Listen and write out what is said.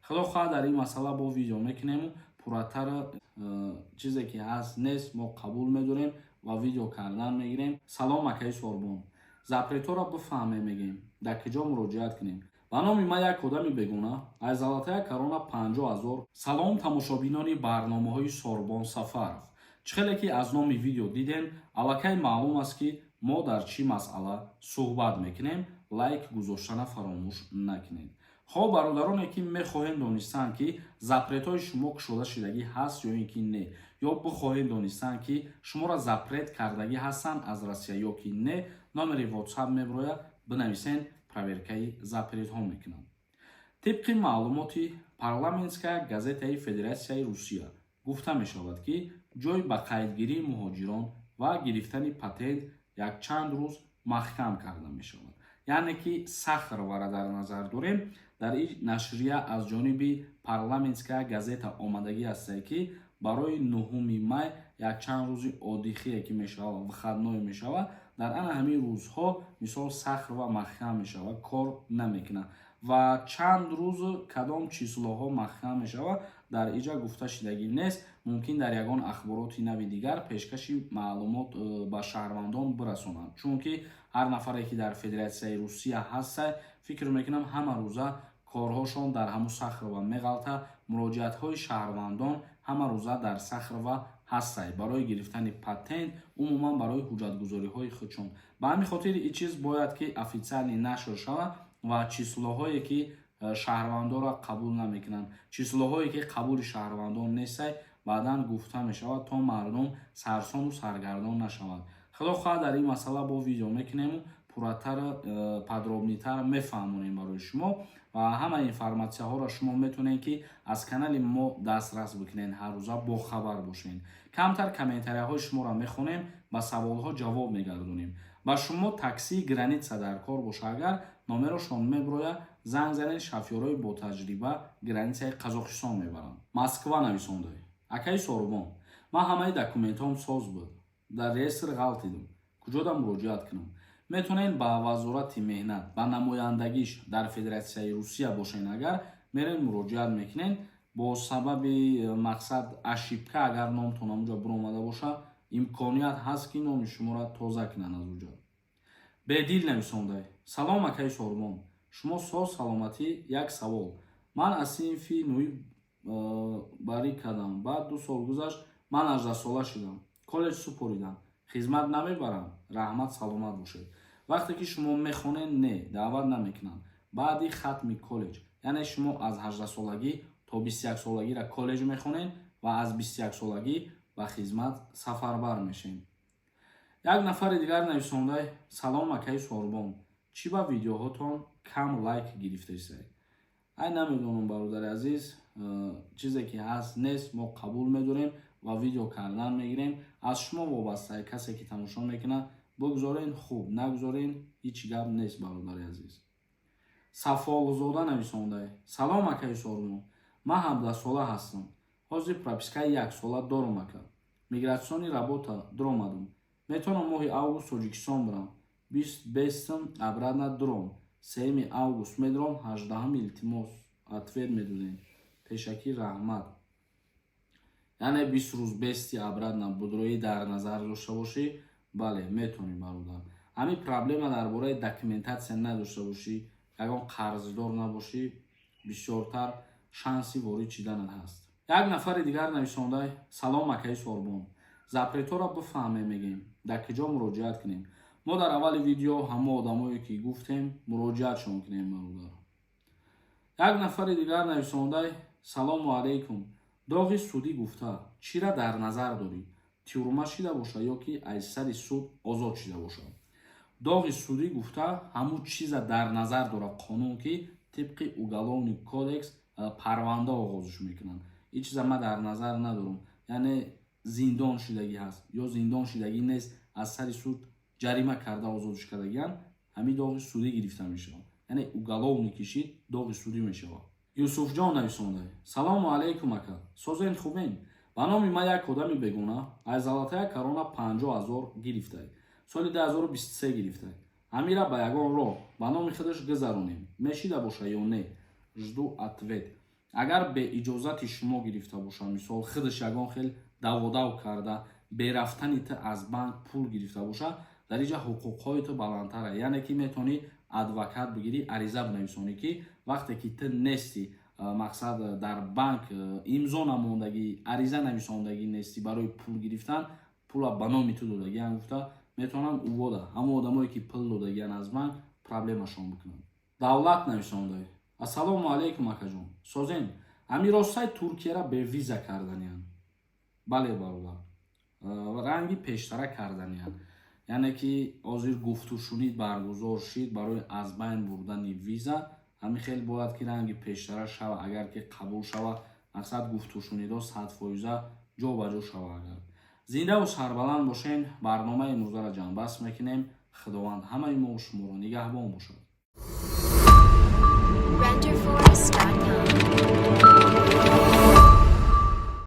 Худо хоҳад, дар ин масъала бо видео мекунему пурратар. Чизе ки ҳаст, нест, мо қабул медорем ва видео кардан мегирем. Салом, акаи Сорбон, запретҳоро бифаҳмем, мегем, дар куҷо муроҷиат кунем? Ба номи ман як одами бегуна аз Золотая Корона 50 000. Салом, тамошобинони барномаҳои Сорбон Сафаров. Чӣ хеле ки аз номи видео дидем, аллакай маълум аст, ки мо дар чӣ масъала суҳбат мекунем. Лайк гузоштана фаромӯш накунед. Хоб, бародароне, ки мехоҳем донистан, ки запретҳои шумо кушода шудагӣ ҳаст ё ин ки не, ё бихоҳем донистан, ки шуморо запрет кардагӣ ҳастанд аз Россия ё ки не, номери WhatsApp меброяд, бинависен, проверкаи запретҳо мекунанд. Тибқи маълумоти Парламентская газетаи Федератсияи Русия гуфта мешавад, ки ҷой ба қайдгирии муҳоҷирон ва гирифтани патент якчанд рӯз маҳкам карда мешавад, яъне ки Сахаровара дар назар дорем. Дар ин нашрия аз ҷониби Парламентская газета омадагӣ ҳастае, ки барои 9 май якчанд рӯзи отдыхие ки мешавад, выходной мешавад, дар ана ҳамин рӯзҳо, мисол, Сахарова маҳкам мешавад, кор намекунад ва чанд рӯз, кадом числоҳо маҳкам мешавад, дар иҷа гуфта шудагӣ нест. Мумкин дар ягон ахбороти нави дигар пешкаши маълумот ба шаҳрвандон бирасонанд, чунки ҳар нафаре, ки дар Федератсияи Русия ҳаста, фикр мекунам, ҳама рӯза корҳошон дар ҳамун Сахарова меғалта. Муроҷиатҳои шаҳрвандон ҳама рӯза дар Сахарова ҳастай барои гирифтани патент, умуман барои ҳуҷҷатгузориҳои худшон. Ба ҳамин хотир ин чиз бояд ки официально нашр шавад ва числоҳое, ки шаҳрвандонро қабул намекунанд, числоҳое, ки қабули шаҳрвандон нестай, баъдан гуфта мешавад, то мардум сарсону саргардон нашавад. Худо хоҳад, дар ин масъала бо видео мекунему пурратар, подробнейтар мефаҳмонем барои шумо ва ҳама информатсияҳоро шумо метавонед, ки аз канали мо дастрас бикунед, ҳаррӯза бохабар бошед. Камтар комментарияҳои шуморо мехонем, ба саволҳо ҷавоб мегардонем. Ба шумо таксии граница дар кор боша агар, номерошон меброяд, занг занед, шофёрҳои ботаҷриба границаи Қазоқистон мебаранд. Москва нависонда: акаи Сорубон, ман ҳамаи документҳом соз буд, дар реестр ғалтидум, куҷода муроҷиат кунам? Метавонед ба Вазорати меҳнат, ба намояндагиш дар Федератсияи Русия бошед агар, мерен, муроҷиат мекунед. Бо сабаби мақсад ошибка агар номтон амуҷа биромада боша, имконият ҳаст, ки номи шуморо тоза кунанд аз уҷа. Бедил нависонда: салом, акаи Сорбон, шумо соз, саломатӣ? Як савол: ман аз синфи нӯҳи барӣ кардам, баъд 2 сол гузашт, ман 18сола шудам, коллеҷ супоридам, хизмат намебарам? Раҳмат, саломат бошед. Вақте ки шумо мехонед, не, даъват намекунанд. Баъди хатми коллеҷ, яъне шумо аз 18солагӣ то 21солагиро коллеҷ мехонед ва аз 21солагӣ ба хизмат сафарбар мешед. Як нафари дигар нависонда: салом, акаи Сорбон, чӣ ба видеоҳотон кам лайк гирифтаистед? Ай, намедонам, бародари азиз. Чизе ки ҳаст, нест, мо қабул медорем ва видео кардан мегирем. Аз шумо вобаста, касе ки тамошо мекунад, бигзорен, хуб, нагузорен, ҳеҷ гап нест, бародари азиз. Сафолзода нависонда: салом, акаи Сорбон, ман 17сола ҳастам, ҳозир пропискаи яксола дорум. Ака, миграционный работа дуромадум, метавонам моҳи август Тоҷикистон бирам? Бист бестм обратно дуром, 3 август медуром, 18-ум. Илтимос, ответ медодем, пешакӣ раҳмат. Яъне 20 рӯз бести обратно будроӣ дар назар дошта бошӣ, бале, метавонӣ, бародар. Ҳамин проблема дар бораи документатсия надошта бошӣ, ягон қарздор набошӣ, бисёртар шанси ворид шиданат ҳаст. Як нафари дигар нависонда: салом, акаи Сорбон, запретҳоро бифаҳмем, мегем, дар куҷо муроҷиат кунем? Мо дар аввали видео ҳамо одамое ки гуфтем, муроҷиатшон кунем, бародар. Як нафари дигар нависонда: салому алайкум, доғи судӣ гуфта чира дар назар дорӣ? Тюрьма шида боша ё ки аз сари суд озод шида бошад? Доғи судӣ гуфта ҳамун чиза дар назар дорад қонун, ки тибқи уголовный кодекс парванда оғозш мекунанд. Ин чиза ман дар назар надорам, яъне зиндон шудагӣ ҳаст ё зиндон шудагӣ нест, аз сари суд ҷарима карда озодш кардагианд, ҳамин доғи судӣ гирифта мешавад, яъне уголовный кишид, доғи судӣ мешавад. Юсуфҷон нависонда: салому алайкум, ака, созен, хубен? Ба номи ман як одами бегуна аз Золотая Корона 50 000 гирифтай, соли 2023 гирифтай. Ҳамира ба ягон роҳ ба номи худаш гузаронем, мешида боша ё не? Жду ответ. Агар бе иҷозати шумо гирифта боша, мисол, худаш ягон хел даводав карда, берафтани ту аз банк пул гирифта боша, дар инҷа ҳуқуқҳои ту баландтара. Яъне ки метавонӣ адвокат бигирӣ, ариза бинависонӣ, ки вақте ки ту нестӣ, мақсад, дар банк имзо намондагӣ, ариза нависондагӣ нестӣ барои пул гирифтан, пула ба номи ту додагиан гуфта, метавонанд увода ҳамон одамое, ки пул додагиан аз банк, проблемашон бикунанд. Давлат нависонда: «Ассалому алайкум, акаҷон, созен? Ҳамин ростаи Туркияра бевиза карданиянд?» Бале, бародар, ранги пештара карданиянд. Яъне ки ҳозир гуфтушунид баргузор шид барои аз байн бурдани виза. Ҳамин хел бояд, ки ранги пештара шава. Агар ки қабул шава, мақсад, гуфтушунидҳо 100% ҷо ба ҷо шава. Агар зиндаву сарбаланд бошен, барномаи имрӯзаро ҷамъбаст мекунем. Худованд ҳамаи мо шуморо нигаҳбон бошад. Renderforest.com.